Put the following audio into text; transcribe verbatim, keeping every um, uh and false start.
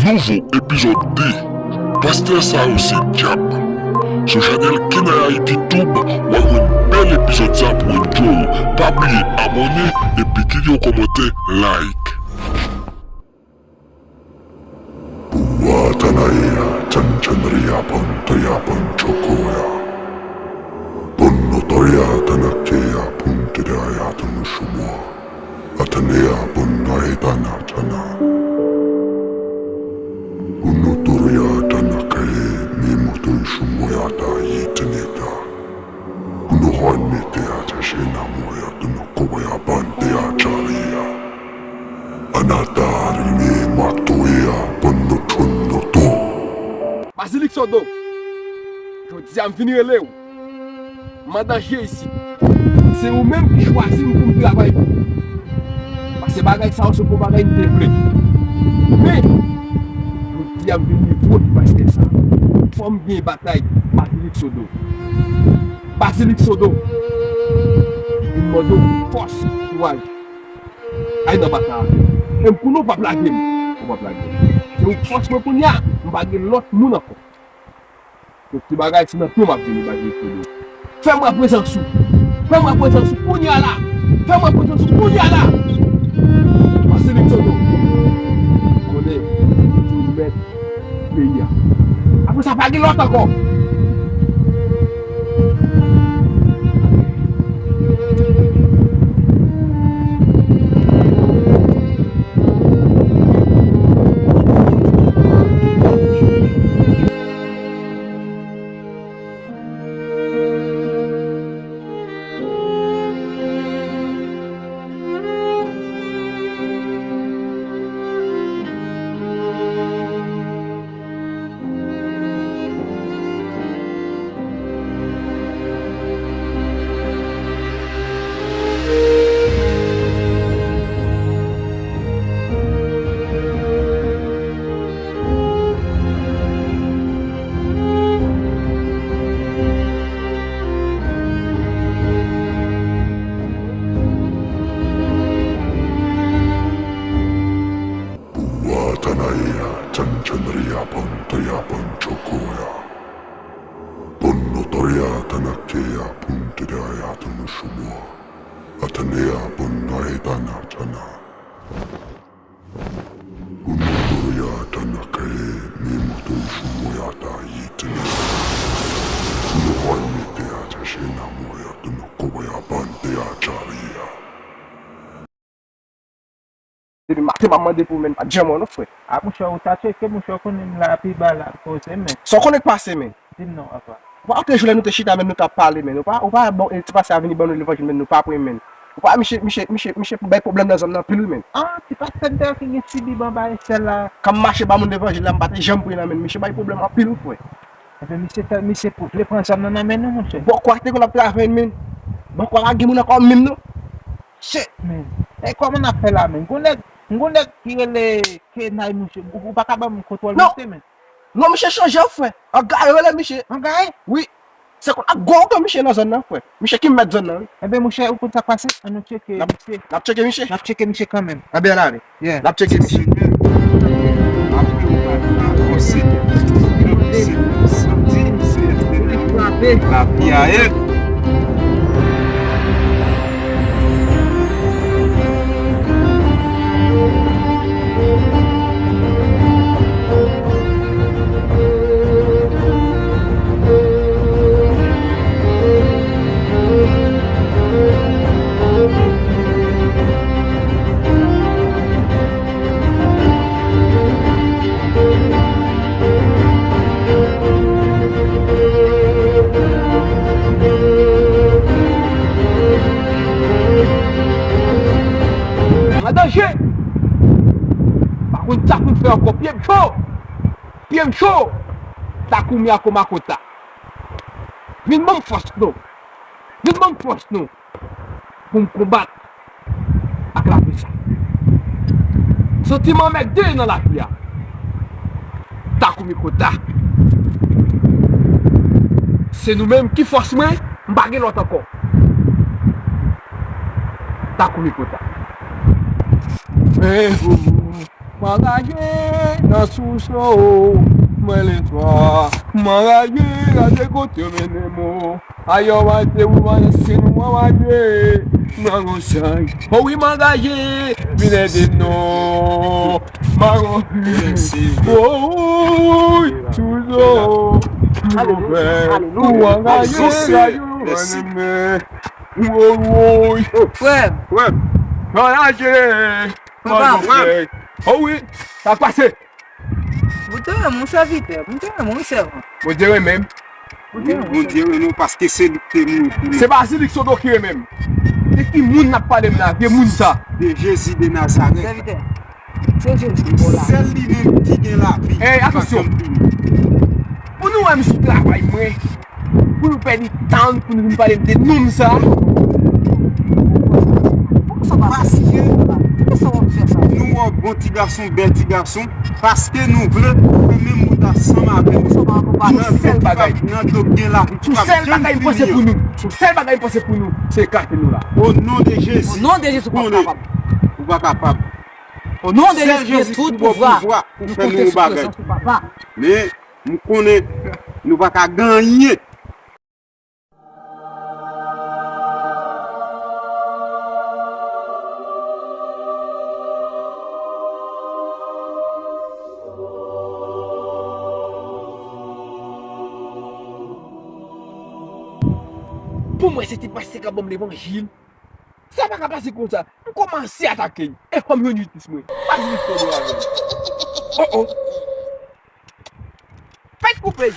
Nouvo epizòd de. Pastè sa yo se dyab. Sou chanèl Kenay Haiti Tube, w a jwenn bèl epizòd sa pou enjoy. Pa bliye abòne epi kite yon kòmantè, like. Puwa tanaya chanchanriya pantoya panchokoya. Ponotoya tanakeya puntidaya tanushumwa. Atanea punaitana chana. Punotoria tanakae mimoto shumwayata yitinita. Punohoi mete atashena moya tunokobaya pante acharia. Anata rine matoya ponotonoto. Bazilik Sodo, jodi a m vin rele w. M an danje isit. Se ou menm ki chwazi m pou m travay pou ou. Paske bagay sa yo se pou bagay m te vle. Men, jodi a m vin livre w pastè sa. Fò m gen batay, Bazilik Sodo. Bazilik Sodo. M mande w fòs, kouraj. Ay nan batay avè m. E m konnen w p ap lage m. Ou p ap lage m. Se ou k fòs mwen kounye a, m pa gen lòt moun ankò. Tout ti bagay se nan pye w m ap vini, Bazilik Sodo. Fè m wè prezans ou. Fè m wè prezans ou kounye a la. Fè m wè prezans ou kounye a la. Bazilik Sodo. Konnen, se ou mèt peyi a. Apre sa, pa gen lòt ankò. Puwa tanaya chanchanriya pantoya panchokoya. Ponotoria tanakeya puntidaya tanushumwa. Atanea punaitana chana. Punotoria tanakae mimoto shumwayata yitinita. Punohoi mete atashena moya tunokobaya pante acharia. Depi maten m ap mande pou ou, men pa t janm wè w non, frè. A, monchè, ou ta tcheke, monchè, ou konnen m la pi ba la, poze, men. Sa w konnen k pase, men? Di m non, apa. Ou pa te jwenn lè nou te chita, men nou t ap pale, men. Ou pa, ou pa, bon, e ti pase a vini ban nou levanjil, men nou pa pre, men. Ou pa, misye, misye, misye, misye bay pwoblèm nan zòn nan anpil, wi, men. A, ti pastè m te ki gen ti bib anba echèl la. Kan m mache ba moun levanjil la, m pa te janm pre nan men l. Misye bay pwoblèm anpil, wi, frè. Enben, misye te, misye pou vle pran zòn nan nan men nou, monchè. Bòkò a te konn ap travay, men. Bòkò a pa gen moun ankò, menm, non. Shit, man. E kòman n ap fè la, man? Gon nèg, gon nèg ki rele Kenay, monchè. Ou, ou pa ka ban m kontwòl misye, man? Non, misye chanje, frè. Angayé yo rele misye. Angayé? Wi. Se konn ak gwo oto misye nan zòn nan, frè. Misye ki mèt zòn nan, wi. Enben, monchè, ou konn sa k pase? Ann nou tcheke misye. N ap tcheke misye? N ap tcheke misye kanmenm. Anben, ann ale. Yeah. N ap tcheke misye. Lavi a ye. An danje! Pa konn sa pou m fè ankò, pye m cho! Pye m cho! Takoumi ako makota. Vin ban m fòs nou. Vin ban m fòs nou. Pou m konbat ak lavi sa. Santi m anmède nan lavi a. Takoumi kota. Se nou menm ki fòs mwen, m pa gen lòt ankò. Takoumi kota. Eh, oh, oh. Anraje nan sousou, mwen letwa. M anraje, gade kote yo mennen m. Ayò, wate ou wale si nou anraje. M anraje. O wi, m anraje. Vin ede nou. M anraje. Woy, sousou. Alelouya, alelouya. Ou anraje, anraje, anraje. Woy, woy. Frè m. Frè m. Anraje. Papa. Frè m. O wi, sa pase. Bondye renmen w, sèvitè. Bondye renmen w, wi, sèvan. Bondye renmen m. Bondye renmen w, Bondye renmen w, paske se li ki te mouri pou nou. Se pa Zilik Sodo ki renmen m. De ki moun n ap pale m la, vye moun sa? De Jezi de Nazarèt. Sèvitè, se Jezi ki bon la. Sèl li menm ki gen lavi. Ey, atansyon. Pou nou wè m sou travay mwen. Pou nou pèdi tan pou nou vin pale m de nonm sa. Paske nou wè w bon ti gason, bèl ti gason, paske nou vle fè menm wout ansanm avè w. Yon sèl bagay. Nan do k gen lavi ki p ap janm fini an. Yon sèl bagay m panse pou nou. Yon sèl bagay m panse pou nou, se ekate nou la. O non de Jezi. O non de Jezi, ou p ap kapab. Ou pa kapab. O non de Jezi ki gen tout pouvwa, nou konte sou prezans ou, papa. Men, m konnen nou pa ka gen anyen. Pou mwen, se ti pastè k ap ban m levanjil. Sa pa ka pase konsa. M kòmanse atake l. E fò m jwenn jistis mwen. Pase Victor avè l. Oh, oh. Fèt koupe.